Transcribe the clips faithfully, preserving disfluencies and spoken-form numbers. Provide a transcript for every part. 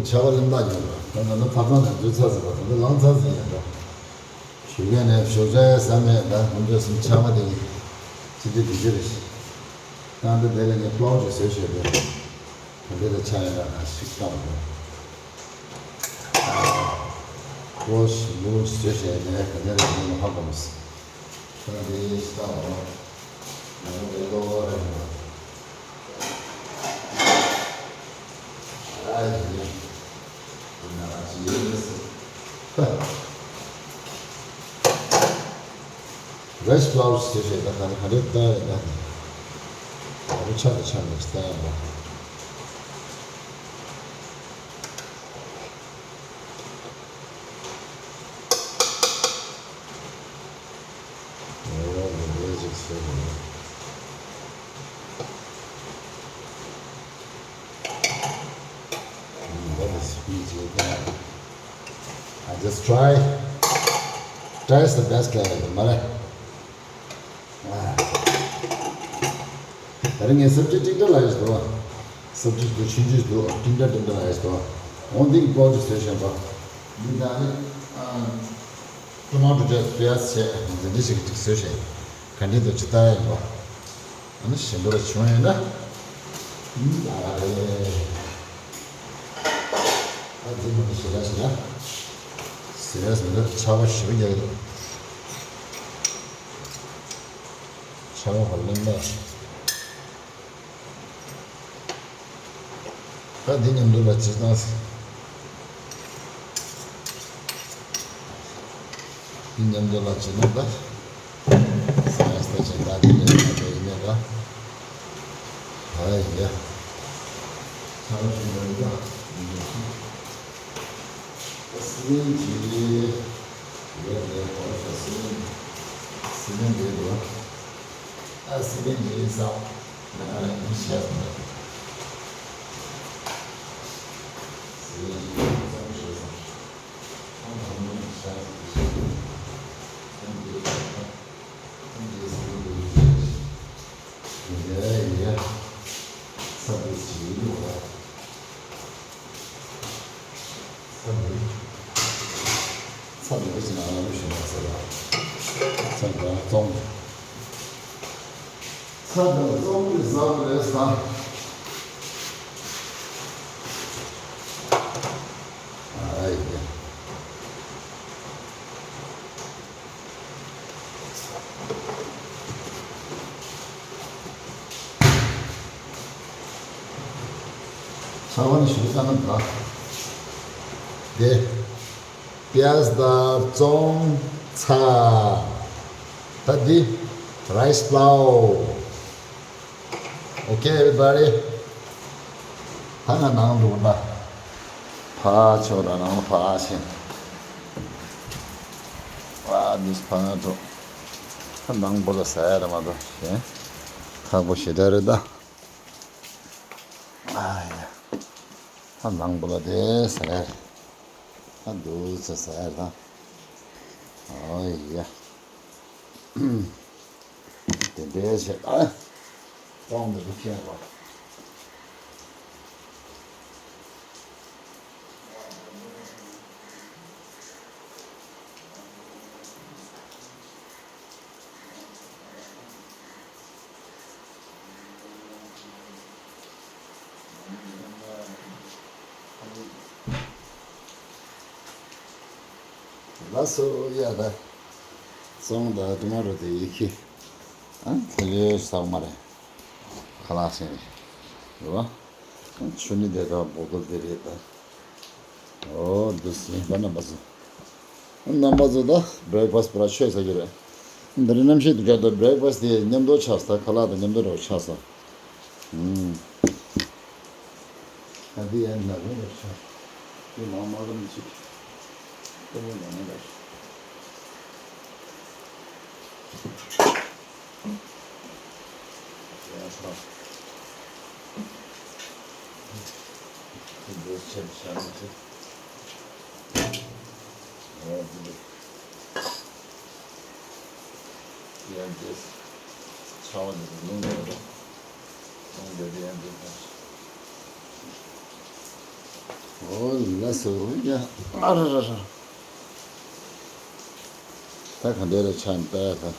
ཆར་པ་ལམ་ཐག་ཉེ་བ། ད་ནང་ལ་ཕ་ཚང་ནས་འཛུལ་ཚར་ཟིན་པ། ད་ལྟ་ལངས་ཚར་ཟིན་ཡིན་འགྲོ། ཞུགས་མཁན་ནས་ཞུགས་བྱ་ཡ་ཟ་མེད། ད་ང་ཚོ་གསུམ་ཆར་པ་དེ་ཡིན། ཅི་འདྲ་འདི་འདྲ་རེད། ད་འདི་དེ་ལ་ངས་པློག་ཅིག་བཟོས་བྱས་ཏེ། ག་འདྲ་ལ་ཆགས་ཡིན་ད། ང་ཞིག་བཏང་བ། པློག་ཞིག་མུ་བཟོས་བྱས་ནས་ག་འདྲ་ལ་ཡིན་ཧ་གོ་མི་སྲིད། ད་འདི་ཞིག་བཏང་བ། ང་ཚོ་འདི་ལོ་བ་རེད་མ། ཨ་ཡེ། འདི་ན་ཅི་ཡོད་མི་སྲིད། རའི་སི་ཕ་ལའོ་ར་ཟེར་བྱས་ད་ག་ག་འདྲ་བཏང་ཡོད་ན། ད་རུ་ཆག་དང་ཆག་མེད་ཅིག་བཏང་ཡོད་པ། འོ་འདི་འདྲ་ཅིག་བྱས་ནས། ཨུམ། That is easy. I just try. Try is the best. ལབ་ཡོད་མ་རེད། ཨ། ད་རིང་ངས་སབ་ཇི་ཊི་ཊིང་ཊ་ལབ་ཡོད་འདུག་སབ་ཇི་ཊི་འདུག་ཆུང་ཆུང་འདུག་ཊིང་ཊ་ཊིང་ཊ་ལབ་ཡོད་འདུག་འོ་འདི་གི་པོ་ཅིག་བཟོས་བཞག་པ། འདི་ད་ནི། ཨ། ཊོ་མ་ཊོ་ཅིག་པི་ཡ་ཛི་བྱས་འདི་འདྲ་ཞིག་ཅིག་བཟོས་བཞག་ག་འདྲ་འདུག་ཅིག་ལྟ་ཡ་ཡིན་པ། ཨ་ནི་ཞིམ་པོ་ལ་བྱུང་ཡོད་ན། ཨུམ། ཨ་རེ། ཨ་འདི་མ་གཏོགས་ཞེ་དྲག་ཞེ་དྲག་སི་རི་ཡ་སི་མི་འདུག་ཆར་པ་ཞེ་པོ་རྒྱག་གི་འདུག་ཆར་པ་ཧོར་ལེན་པ། ད་འདི་མཉམ་དུ་ལ་ཅི་བཏང་། འདི་མཉམ་དུ་ལ་ཅི་ན་ད། སི་རི་ཡ་སི་ད་ཅི་ད་འདི་ལས་ན་ད་ཡིན་ན་ད། ཨ་ཡ། ཆར་པ་ཞིག་འདུག་ད། སི་ལིང་གི་ཡོད་རེད། ཧོར་ཤ་སི་ལིང་། སི་ལིང་རེད་འདུག་ཨ་སི་ལིང་གི་ས། ང་ལ་ཡིན་ཤ་སི་ལིང་གི་ས་ཤ་སི་ལིང་། ཁོང་ཁོང་ནི་ཤ་སི་ལིང་། ཁོང་གི་ཁོང་གི་སི་ལིང་གི་ཡ་ཡ། ས་དེ་ཅི་ཡིན་ནོ་ལ། ཚ་འདི། ཚ་འདི་ཕྱི་ནང་ལ་ལུས་ཤིང་མ་ཟེར་ལ། ཚ་འདི་རྩོམ། ཚ་འདི་རྩོམ་གྱི་ཟ་བ་རེད་ཟ། ཨ་ཡེ། ཆར་པ་ནི་ཞུ་ཀ་ན་ད། དེ། པི་ཡ་ཛི་དང་རྩོམ་ཚ། ད་འདི། རའི་སི་ཕ་ལའོ། Okay, everybody. ད་ང་ནང་འགྲོ་ད། ཕ་ཆོ་ར་ནང་ཕ་ཆེ། ཨ་འདི་ཕ་ང་འགྲོ། ད་ནང་པོ་ལ་ཟ་ཡ་ར་མ་འགྲོ་ཞེ། ཁག་པོ་ཞེ་དྲག་རེད་ད། ཨ་ཡ། ད་ནང་པོ་ལ་དེ་ཟ་ཡ་རེད། ད་འདུག་ཚེ་ཟ་ཡ་རེད་ད། ཨོ་ཡ། དེ་འདྲའི་བྱས། ཨ། གཙང་མ་འདི་ཁྱེར་བ། ལགས་སོ། ཡ་ད། སོང་ད་ཊོ་མ་ཊོ་དེ་ཡི་གེ། ཨ་དེ་ལས་ཟག་མ་རེད། ཁ་ལག་ཟིན་རེད་བ། ཆུ་ནི་དེ་ག་བོ་ཏོལ་དེ་རེད་ད། ཨོ་འདུག་སེ་ཡིན་པ་རྣམ་པ་ཚོ། རྣམ་པ་ཚོ་ད་བྷི་རེག་ཕ་སི་པུ་ར་ཆོད་ཟ་རྒྱུ་རེད། འདི་རིང་གནམ་གཤིས་འདི་འདྲ་འདུག་བྷི་རེག་ཕ་སི་དེ་མཉམ་དུ་ཆགས་ས། ཁ་ལག་དང་མཉམ་དུ་རོ་ཆགས་ས། ཨུམ། ད་འདི་ཡན་ན་རུང་རོ་ཆགས། དེ་མང་མང་རུང་ཅིག་ལྟད་མོ་ཡང་ན་ལ་ཞིག་ཡ་ཕ། འདི་ཆེན་ཆེན་ཆེ། ཨོ་འདི། ཡང་འདི། ཆ་བ་འདི་ལུང་འདི་རེད། ལུང་འདི་འདི་ཡང་འདི་དང་། ཨོ་ལ་སོ་ཡ། ཨ་ར་ར་ར། ད་ག་འདྲ་ལ་ཆགས་པས་ད།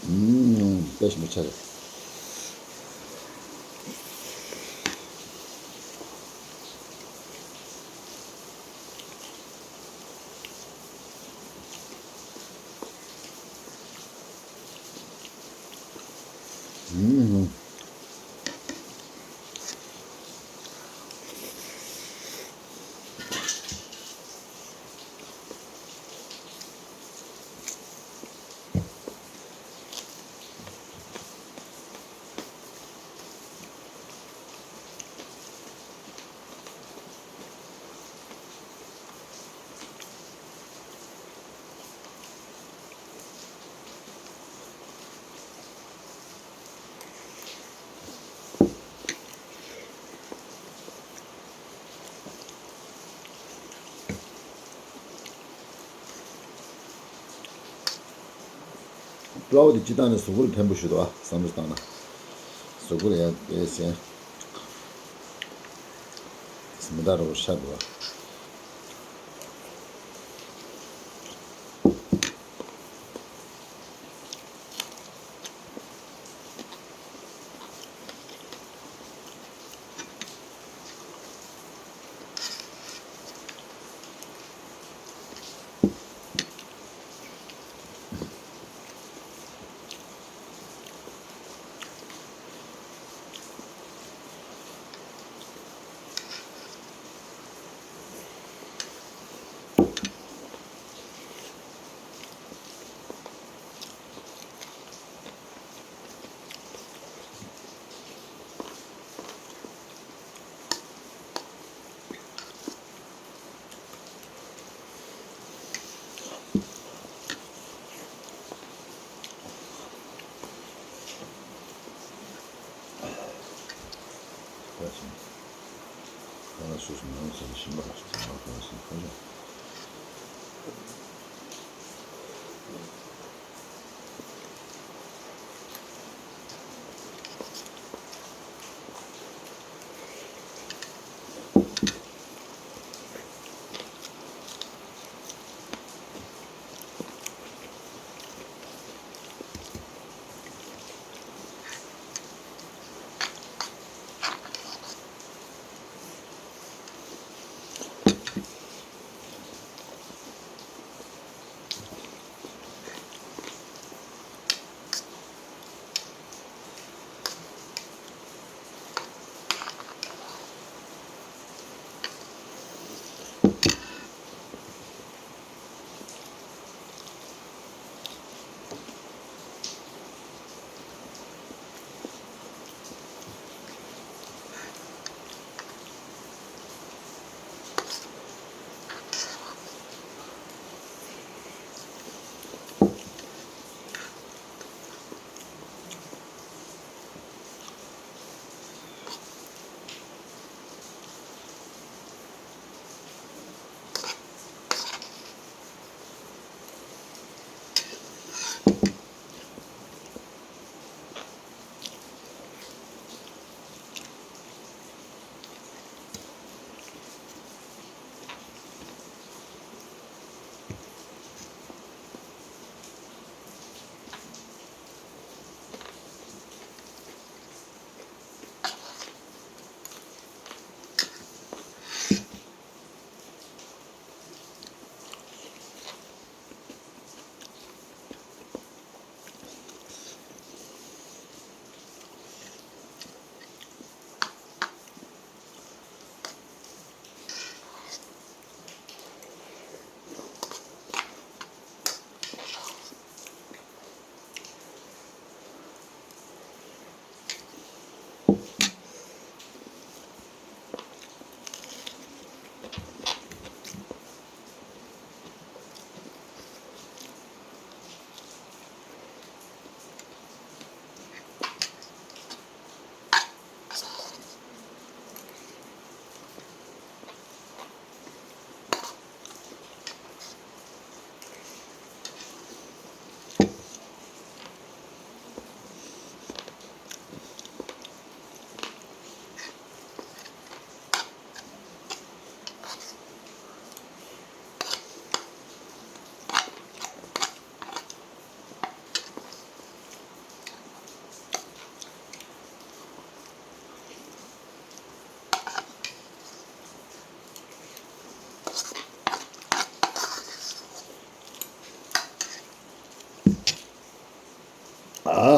ཨུམ། དཔེ་ཞིམ་པོ་ཆགས་རེད། ཨུམ། ཀླ་ཝ་དེ་སྤྱིར་བཏང་ནས་གཟུགས་པོ་ལ་ཕན་པོ་ཞིག་འདུག་ཨ། བསམ་བློ་བཏང་ན། གཟུགས་པོ་ལ་ཡང་དེ་བྱས། མི་འདྲ་རོ་ཤ་འདུག་ཨ།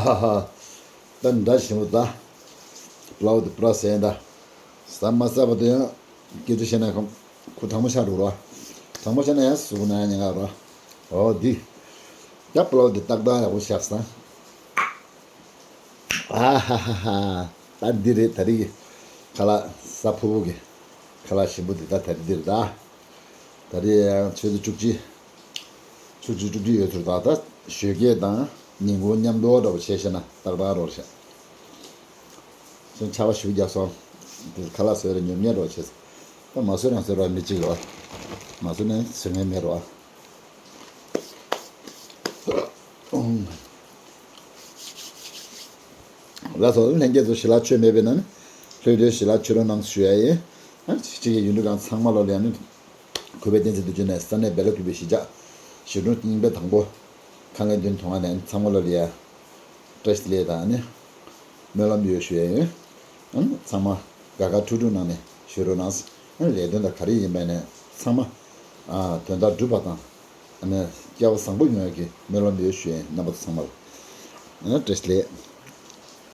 ཧ་ཧ། ད་འདྲ་ཞིམ་པོ་ད། པླའོ་དེ་པུ་ར་ཟས་ད། ཟ་མ་ཟ་བ་དེ་ཡང་སྐད་ཆ་བཤད་ན་ཁོ་དྲང་མོ་ཆགས་འགྲོ་ར། དྲང་མོ་བཤད་ན་ཡང་ཟུག་ན་ཡང་ཉེན་ཁ་ར། འོ་འདི། ཡ་པླའོ་དེ་ཏག་ཏག་ཡག་པོ་བཞག་སོང་། ཨ་ཧ་ཧ་ཧ། ད་འདི་རེད་ད་རེད། ཁ་ལག་ས་ཕུར་བུ་གི། ཁ་ལག་ཞིམ་པོ་འདི་ད་ད་རེད་འདི་རེད་ད། ད་རེད་ཡང་ཆུ་ཚོད་བཅུ་གཅིག་ཆུ་ཚོད་བཅུ་གཅིག་ཡོད་ཚུལ་ད་ད་ཞོགས་ཀས་དང་ཉིན་གུང་མཉམ་དུ་འདྲ་བོ་བྱས་བྱས་ན་ཏག་ཏག་རོལ་ཤག་ཚོན་ཆར་པ་ཞུ་རྒྱག་སོང་། དེ་ཁ་ལག་བཟོས་རེ་ཉོབ་ཉེ་རོགས་བྱས། ད་མ་བཟོས་རང་བཟོས་རོགས་མི་གཅིག་རོགས། མ་བཟོས་ནས་བཟོས་ངེས་མེད་རོགས། ལགས་སོ། ལྷན་རྒྱས་ཚོ་ཞལ་ལག་མཆོད་མེད་པས་ན་ནི། ལྷོད་ལྷོད་ཞལ་ལག་མཆོད་རོགས་གནང་ཞུ་ཡ་ཡིན། ཨ་ཅིག་ཅིག་གི་ཡུལ་གྲུ་གང་ཚང་མ་ལོ་ལ་ཡ་ནི། གུས་པའི་བསྟན་འཛིན་དུ་བརྗོད་ནས་ས་གནས་སྦེ་ལ་གུས་པའི་གཞིས་ཆགས་ཞི་ཀྲུང་རྙིང་པའི་དང་པོ་ཁང་ལས་མདུན་དུ་ང་ནས་ཚང་མ་ལོ་ལ་ཡ་བཀྲ་ཤིས་བདེ་ལེགས་དང་ནི་སྨོན་ལམ་ཡོད་ཞུ་ཡ་ཡོད། ཨང་ཚང་མ་དགའ་དགའ་སྤྲོ་སྤྲོ་གནང་ནས་བཞུགས་རོགས་གནང་། ཨང་ལས་དོན་དང་ག་རེ་ཡིན་པ་ནས་ཚང་མ་ཨ་དོན་དག་འགྲུབ་པ་དང་ཨ་ནི་སྐལ་བ་བཟང་པོ་ཡོང་ཡ་གི་སྨོན་ལམ་ཡོད་ཞུ་ཡ་ཡིན། རྣམ་པ་ཚོ་ཚང་མ་ལ་ཨང་བཀྲ་ཤིས་བདེ་ལེགས།